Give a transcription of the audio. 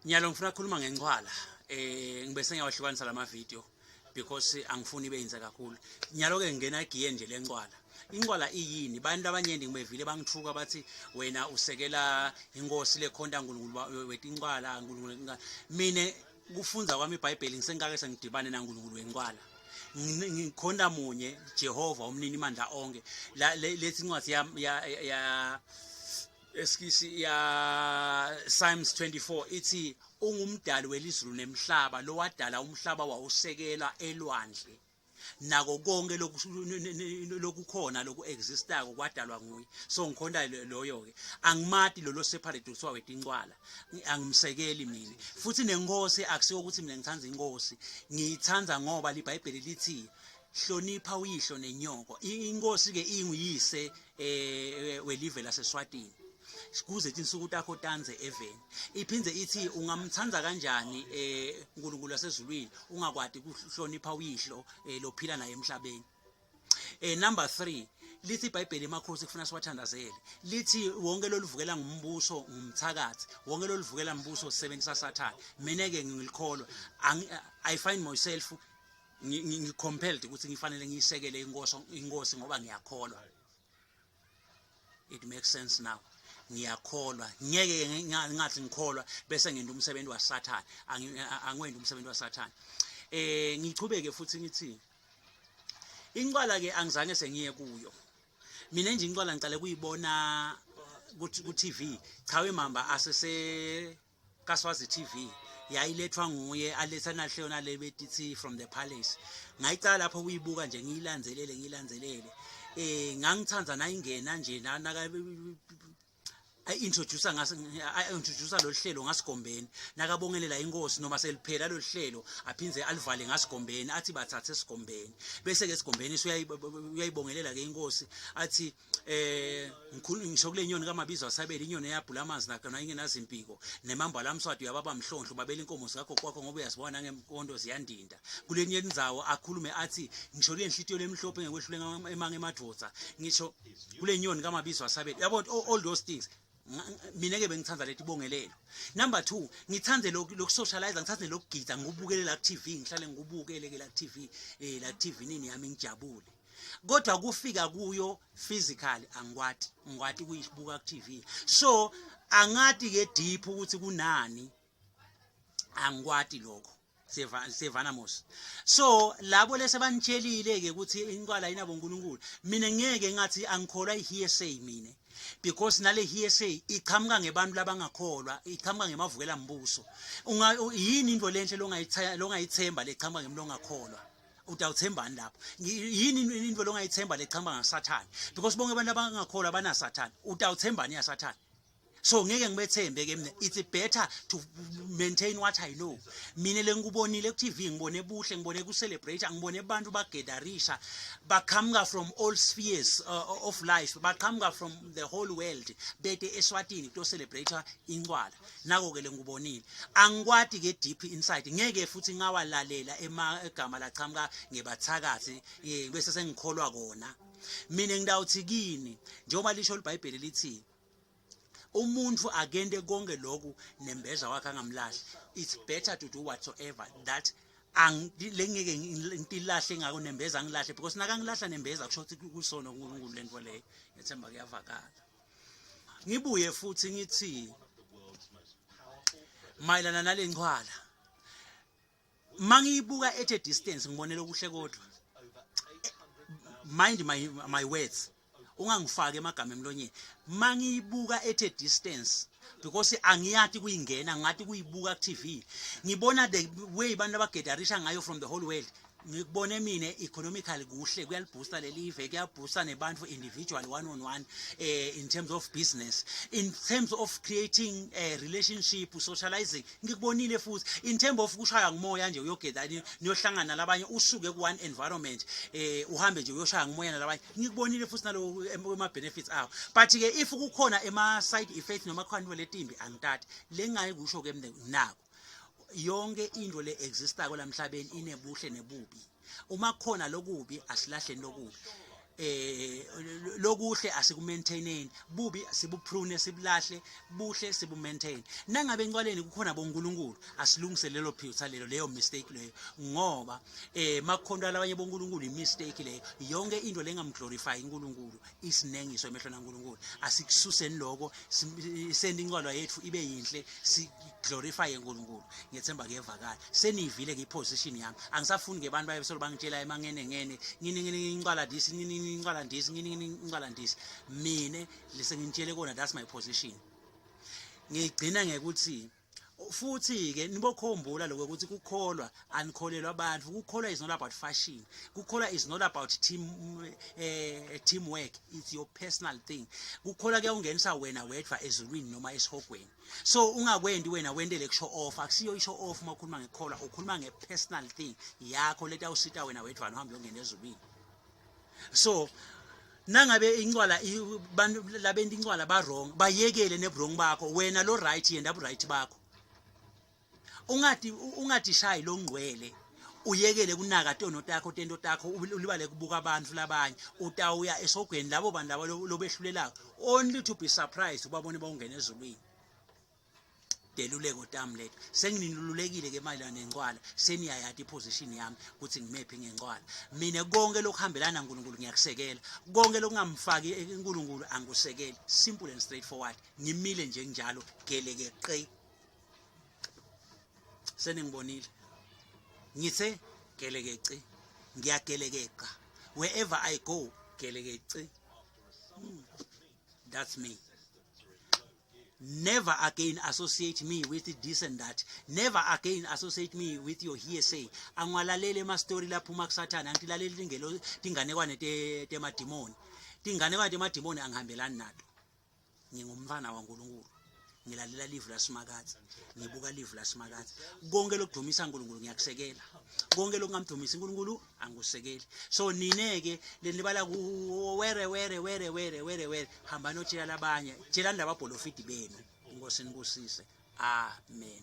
Nyalo ngifuna ukukhuluma ngencwala. Ngibe sengiyawahlukanisa lama video because angifuni ibe yinze kakhulu. Nyalo ke ngingena egiye nje lencwala. Incwala iyini? Bantu abanyenti ngibevile bangithuka bathi wena usekela inkosi lekhonta uNkulunkulu wetincwala uNkulunkulu. Mina kufundza kwami iBhayibheli ngisengikake sengidibane naNkulunkulu wencwala. Ngikhonta munye Jehova umnini mandla onke. Lethi incwadi ya ya Eskisi ya Psalms 24 ithi ungumdali welizulu nemhlaba lowadala umhlaba wawusekela elwandle nako konke lokukhona loku existako kwadalwa nguye. So ngikhonta loyo ke, angimati lo separate kuthiwa wetincwala, angimsekeli mina. Futhi nenkosi akusiwo ukuthi mina ngithanda inkosi, ngiyithanda ngoba liBhayibheli lithi hlonipha uyihlo nenyoko. Inkosi ke inguyise welive laseSwatini kuze tinsuku takho tanze eveni. Iphindze ithi ungamthanda kanjani uNkulunkulu wasezulwini ungakwati kuhlonipha uyihlo lophila naye emhlabeni? Number 3, lithi iBhayibheli emakhosi kufuna siwathandazele. Lithi wonke loluvukela ngumbuso ngumthakathi, wonke loluvukela umbuso sisebenzisa Sathane. Mina ke ngilikholwa, I find myself ngi-compelled ukuthi ngifanele ngiyisekele inkosi ngoba ngiyakholwa. It makes sense now. Ngiyakholwa, ngeke ngathi ngikholwa bese ngenda umsebenzi waSathane. Angwendi umsebenzi waSathane. Ngichubeke futhi ngithi incwala ke angizange sengiye kuyo. Mina nje incwala ngicale kuyibona ku TV. Chawe mamba asese kaSwazi TV, yayilethwa nguye aletha nahle yona le betithi From the Palace. Ngayicala lapho kuyibuka nje, ngiyilandzelele ngiyilandzelele. Ngangithanda nayingena nje naka introducer ngase introducer lo hlelo ngasigombeni, nakabongelela inkosi noma seliphela lo hlelo aphindze alivale ngasigombeni, athi bathathe esigombeni, bese ke esigombeni uyayibongelela ke inkosi, athi ngikhulu ngisho kule nyoni kamabizo asabela inyoni eyabhula amanzi nakona ingenazimpiko nemamba lamswati uyababa mhlonhlo babela inkomo zakho kwakho ngoba uyazibona ngemkondo ziyandinda. Kulenye indzawo akhulume athi ngisho le nhliziyo lemhlophe ngekwehlule emanga emadvodza, ngisho kule nyoni kamabizo asabela, yabo, all those things. Mina ke bengithanda leti bongelelo. Number 2, ngithande lokhu socialize, ngithande lokugida, ngikubukele la ku TV, ngihlale ngikubukele ke la ku TV, la ku TV nini yami ngijabule. Kodwa kufika kuyo physically angikwati, ngikwati kuyibuka ku TV. So angati ke deep ukuthi kunani, angikwati lokho. Sevana mos. So labo lesebanitshelile ke ukuthi incwala inabo uNkulunkulu, mina ngeke ngathi angikholwa i-hearsay mina, because nale hearsay iqhamuka ngebantu labangakholwa, iqhamuka ngemavukela mbuso. Unga yini into lenhle longayithemba leqhamuka ngemuntu ongakholwa? Utawuthembani lapho? Yini into longayithemba leqhamuka ngaSathane? Because bonke abantu abangakholwa banaSathane. Utawuthembani yaSathane? So ngeke ngibethembe ke mina. It's better to maintain what I know. Mina lengikubonile ku TV, ngibone buhle, ngibone ku celebrate, ngibone abantu bagedarisha, baqhamuka from all spheres of life, baqhamuka from the whole world bete eSwatini to celebrate incwala. Nako ke lengikubonile, angikwati ke deep inside. Ngeke futhi ngawalalela emagama laqhamuka ngebathakathi bese sengikholwa kona. Mina ngidawuthi kini, njengoba lisho iBhayibheli lithi umuntu akente konke lokhu nembeza wakhe angamlahli, it's better to do whatsoever that lengeke ngitilahle ngako nembeza ngilahle, because nakangilahla nembeza kusho ukuthi kusono kuNkulunkulu lento leyo. Ngethemba kuyavakala. Ngibuye futhi ngithi mayelana nale ncwala, mangiyibuka at a distance ngibonela okuhle, kodwa mind my words, ungangifaki emagama emlonyeni. Mangiyibuka at a distance, because angiyati kuyingena, ngathi kuyibuka ku TV, ngibona the way abantu abagedarisha ngayo from the whole world. Ngikubone mina economically kuhle, kuyaliboosta lelive, kuyaboosta nebantu individual, one on one, in terms of business, in terms of creating a relationship, socializing. Ngikubonile futhi in terms of kushaya ngumoya nje, uyogeda niyohlangana nalabanye, usuke ku one environment uhambe nje uyoshaya ngumoya nalabanye. Ngikubonile futhi nalo ema benefits awo. But ke if kukhona ema side effects noma kukhona into letimbi, angitati lengayi kusho ke mina. Nako yonke into le existako lamhlabeni inebuhle nebubi. Uma kukhona lokubi, asilahleni lokubi. Eh, lokuhle asikumaintaineni, bubi sibuprune sibulahle, buhle sibumaintain. Nangabe encwaleni kukhona bonkulunkulu, asilungise lelo phutha lelo, leyo mistake leyo, ngoba makukhonto labanye bonkulunkulu i-mistake leyo. Yonke into lengamglorify uNkulunkulu isinengiso emehlweni kaNkulunkulu. Asikususeni lokho, sende incwalwa yethu ibe yinhle, siglorify uNkulunkulu. Ngiyethemba kuyevakala, senivile ke iposition yami. Angisafuni ke abantu baye solo bangitshela emangene ngene ngini ngini incwala this, ngini ngini incwala this, ngini ngini incwala this. Mine lese ngintshele kona, that's my position. Ngigcina ngekuthi futhi ke nibokhumbula lokho ukuthi kukholwa anikholelwa abantu. Kukholwa is not about fashion, kukholwa is not about teamwork, it's your personal thing. Kukholwa kuyawungenisa wena wedwa ezulwini noma esihogweni. So ungakwendi wena wentele kushow off, akusiyo ishow off. Uma ukhuluma ngekholwa, ukhuluma nge-personal thing yakho letawusita wena wedwa uhambe uyongena ezulwini. So nangabe incwala bantu labenta incwala ba wrong, bayekele ne-wrong bakho. Wena lo right, yenda bu right bakho. Ungathi shayi lo ngcwele, uyekele kunaka tono takho, tento takho, ulibale kubuka abantu labanye. Utawuya esogweni labo bantu labo lobehlulelako, only to be surprised ubabone bawungena ezulwini. Deluleko tami leto, senginilulekile ke mayelana nencwala. Seniyayati iposition yami ukuthi ngimephi ngencwala. Mina konke lokuhambelana naNkulunkulu ngiyakusekela, konke lokungamfaki uNkulunkulu angikusekeli. Simple and straightforward. Ngimile nje njalo geleke qe. Seningibonile ngithe gelekece, ngiyagelekeqa wherever I go, gelekece. That's me. Never again associate me with this and that, never again associate me with your hearsay. Angiwalaleli ema-story laphuma kusathane, angitilaleli tingelo tinganekwane temadimoni. Tinganekwane temadimoni angihambelani nato. Ngingumfana waNkulunkulu, ngilalela live lasimakadze, ngibuka live lasimakadze. Konke lokudumisa uNkulunkulu ngiyakusekela, konke lokungamdumisi uNkulunkulu angikusekeli. So nine-ke lenibala ku were were were were were were, hamba notshela labanye, tshelani lababholofidi benu. Inkosi nibusise, amen.